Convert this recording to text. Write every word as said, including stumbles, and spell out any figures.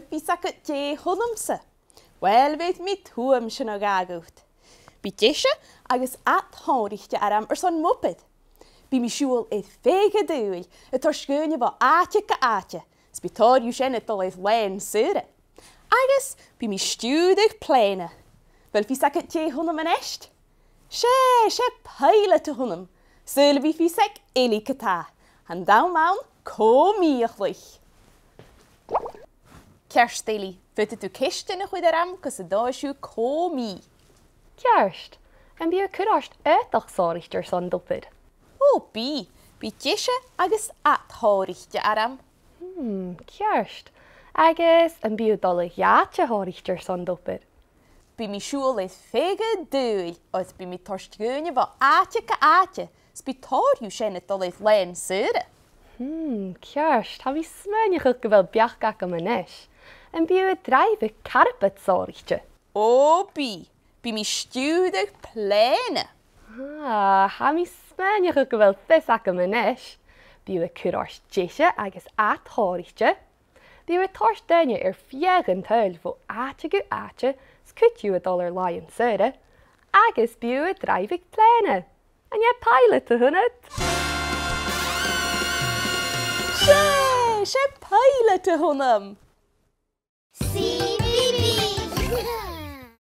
Bidh fios agad dè th' annamsa. Uill, bheir mi tuaimse no dhà dhut. Bidh deise agus ad shònraichte orm airson m' obair. Bidh mi a' siubhal air feadh an t-saoghail, a' toirt dhaoine bho àite gu àite, 's bidh tòrr dhiubh sin a' dol air làithean-saora. Agus bidh mi a' stiùireadh plèana. Uill, bheir fios agad dè th' annam a-nis. 'S e, 's e pilot a th' annam. Saoil a bheil fios aig Eilidh cò tha. Tha an t-àm ann còmhnaidh a chluich. Ceart, Eilidh, faodaidh tu ceistean a chur orm gus an toir sibh còmhnaidh. Ceart. Am bi thu a' cur ort aodach sònraichte airson d' obair? Ò, bidh. Bidh deise agus ad shònraichte orm. Hmm, ceart. Agus am bi thu a' dol a dh'àite shònraichte airson d' obair? Bidh mi a' siubhal air feadh an t-saoghail, oir bidh mi a' toirt dhaoine bho àite gu àite, 's bidh tòrr dhiubh sin a' dol air làithean-saora. Hmm, ceart. Tha mi a' smaoineachadh gu bheil beachd agam a-nis. Am bi thu a' draibheadh carbad sònraichte? Ò, bidh. Bidh mi a' stiùireadh plèana. Ah, tha mi a' smaoineachadh gu bheil fios agam a-nis. Bidh thu a' cur ort deise agus ad shònraichte. Bidh thu a' toirt daoine air feadh an t-saoghail bho àite gu àite, 's cuid dhiubh a' dol air làithean-saora, agus bidh thu a' draibheadh plèana. An e pilot a th' annad? 'S e, 's e pilot a th' annam.